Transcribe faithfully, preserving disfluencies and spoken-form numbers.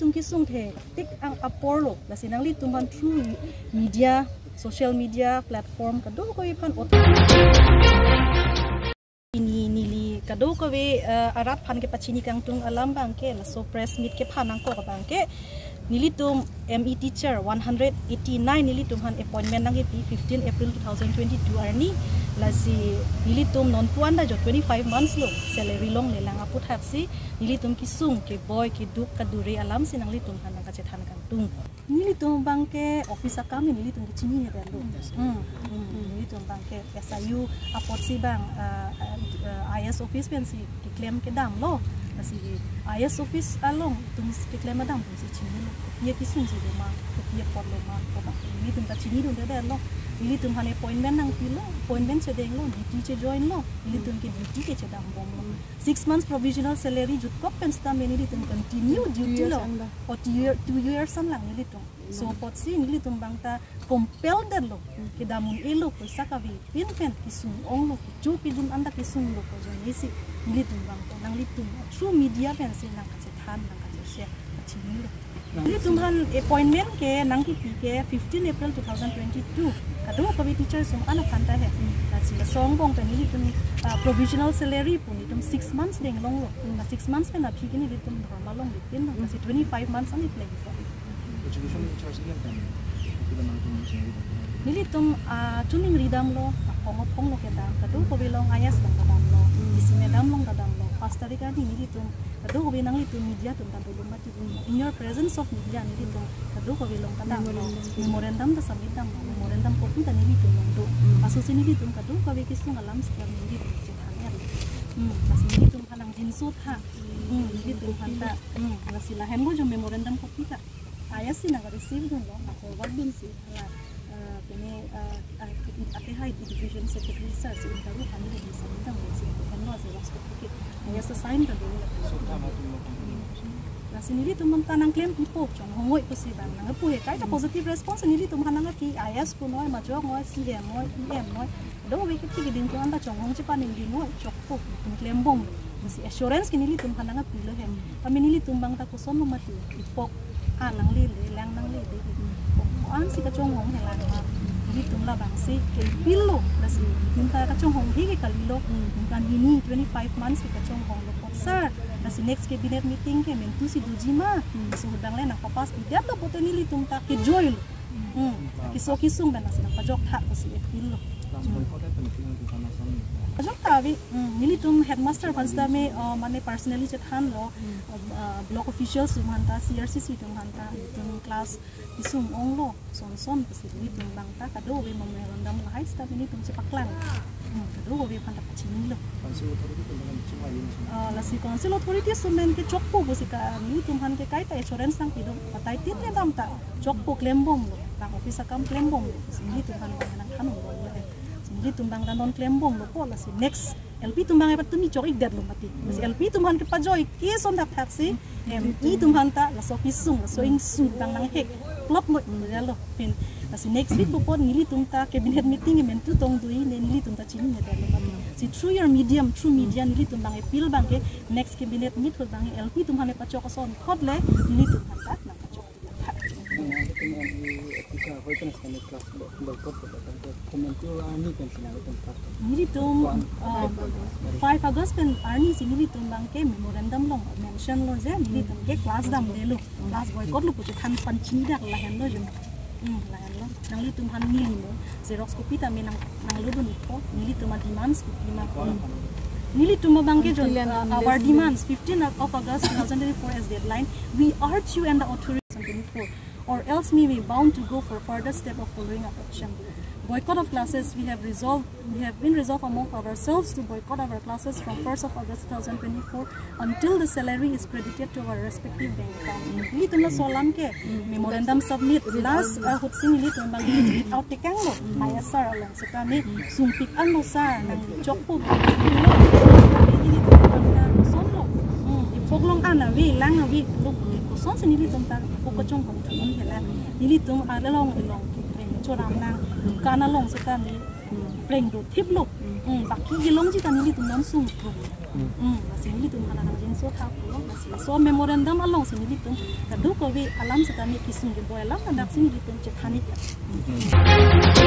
Tum kesung the tik ang apor lo, lasi nanglitum aphan through media, social media platform kadokave aphan ot- Pini neli kadokave, eh, arat aphan kepachini kangtung alam abangke, laso press meet kephan nangkok abangke, nelitum M E teacher one hundred eighty-nine nelitum aphan appointment nangkepi fifteen April two thousand twenty-two arni, lasi nelitum non puan ta jo twenty-five months lo salary longle lang aputhaksi nelitum kesung keboi keduk kadure alamsi nanglitum aphan nangkachethan kangtung. Nelitum abangke office akam nelitum kechinine detlo. Hmm, hmm, nelitum abangke S I U apotsi abang, ah, ah, ah, I A S office pensi keklem kedamlo. Lasi I A S office along itum keklem kedam itumsi chinilo. Kopia kesungsi doma, kopia apotlo ma, ko abang nelitum ta chinidunde detlo. Nelitum aphan appointment nangpilo, appointment chedenglo, duty chejoinlo, nelitum ke duty kechedambomlo. Six months provisional salary jutkok pen seta nelitum continue duty lo. Two years an lang. O two year, two years an lang nelitum. So apotsi nelitum abang ta compel detlo. Kedam un-elo, poisa kavepin pen kesung onglo, kecho kejun anta kesunglo ko ajoinesi nelitum abang ta nanglitum through media pensi nangkachethan nangkacheshare kachinilo. Nelitum aphan appointment ke nangkepi ke fifteen April two thousand twenty-two. Kadokave teacher sung an aphan ta he. Lasi laso angbong pen nelitum, ah, provisional salary pu nelitum six months deng longlo. Na six months pen aphi ke nelitum dharma longle pinlo. Lasi twenty-five months an ipleng ko. Education in charge nelitum, kita nangtum sendiri. Nelitum, ah, tuning ridamlo, aphong aphong lo kedam, kadokave along I A S abang kedamlo, D C madam along kedamlo, pass tarik arni nelitum kadokave nanglitum media atum ta dolo mati, in your presence of media nelitum kadokave along kedamlo, memorandum ta submit damlo, memorandum copy ta nelitum along do. Lasosi nelitum kadokave kesung alam seta nelitum chethan ya. Hmm, lasi nelitum aphan nangjinso tha. Hmm, nelitum aphan ta. Hmm, lasi lahenlo jo memorandum copy ta. I A S si nang receive dunlo, na forward dunsi, hala, eh, pini, eh, eh, ake hai education secretary sir, si interview kami di bisa bintang, si lahenlo, xerox copy ke. I A S sign ta dolo. So, tama tu mo. Lasi nelitum aphan ta nangklempipo, chonghong-oi pusi abang nangpu he. Kaita positive response nelitum aphan nangpi, I A S punoi, majok noi, C M noi, P M noi. Kadokave kiti keding tu anta chonghong chepaningding noi, chokpo, itum klembom. Lasi assurance ke nelitum aphan nangpilo he. Kami nelitum abang ta kosonlo mati, ipok an nanglele, lang nanglele. Ko-an si kachonghong he lang ma. Nelitum labangsi kepilo, lasi itum ta kachonghong he ke kalilo. Kan hini twenty-five months ke kachonghonglo apot sir. Lasi next cabinet meeting ke mentu si doji ma. So abang le nangpapass pidetlo pote nelitum ta kejoilo. Hmm. Keso kesung pen lasi nangpajok tha pusi appeal lo. Last boycott pen penting di sana sana. Pajok tha avi, hmm, nelitum headmaster aphan sitame, uh, mane personally chethanlo, uh, block officials atum aphan ta, C R C C atum aphan ta, itum class kesung onglo, son son pusi nelitum abang ta kadokave memorandum lahai sitame nelitum chepaklang. Hmm, kadokave aphan ta pachinilo. Council authority atum pen chingvai lin. Ah, lasi council authorities atum pen ke chokpo pusi ka nelitum aphan ke kaita assurance nangpi do, patai tin ne dam ta chokpo klembomlo, bang office akam klembomlo, lasi nelitum aphan abang nangthan bomlo he. Lasi nelitum abang ta non klembomlo ko, lasi next L P atum abang epatumi chok-ikdetlo mati. Lasi L P atum aphan kepajoi ke son thakthak si, M E atum aphan ta laso kesung, laso ingsu abang nanghek kloplo, jalo. Pin, lasi next week pu apot nelitum ta cabinet meeting mentu tong dui ne nelitum ta chinine detlo mati. Si through your medium, through media nelitum abang appeal abang ke next cabinet meet ahut abang L P atum aphan epachok ason khot le nelitum aphan ta nangpachok. Nelitum, uh, five August pen arni si nelitum abang ke memorandum along mention lo je nelitum ke class damdelo. Class boycott lo pu chethan pachini dak lahenlo jo. Hmm, lahenlo. Nanglitum aphan neli mo xerox copy tame nang, nanglo dun-ikpo. Nelitum ademands copy ma. Hmm. Nelitum abang ke jon, until and uh, our unless demands, fifteen of August two thousand twenty-four as deadline. We urge you and the authorities on twenty-four, or else we may bound to go for further step of following up action. Boycott of classes, we have resolved, we have been resolved among ourselves to boycott our classes from first of August two thousand twenty-four until the salary is credited to our respective bank account. Nelitum laso alam ke memorandum submit last, uh, ahut si nelitum abang read out tekanglo. I A S sir along sitame sungpik anlo sir nangchokpo. Nelitum abang ta kosonlo. Hmm, ipok along an ave, lang ave, lo kosonsi nelitum ta ipok kachonghong thun hela. Nelitum along along ke preng choram nang, dukan along sitame preng dothiplo. Hmm, baki kelongji ta nelitum non sungthung. Hmm, lasi nelitum aphan nangjinso tha pulo, lasi laso memorandum alongsi nelitum kadokave alam seta ne kesung keboi alam ladaksi nelitum chethan-ik ya.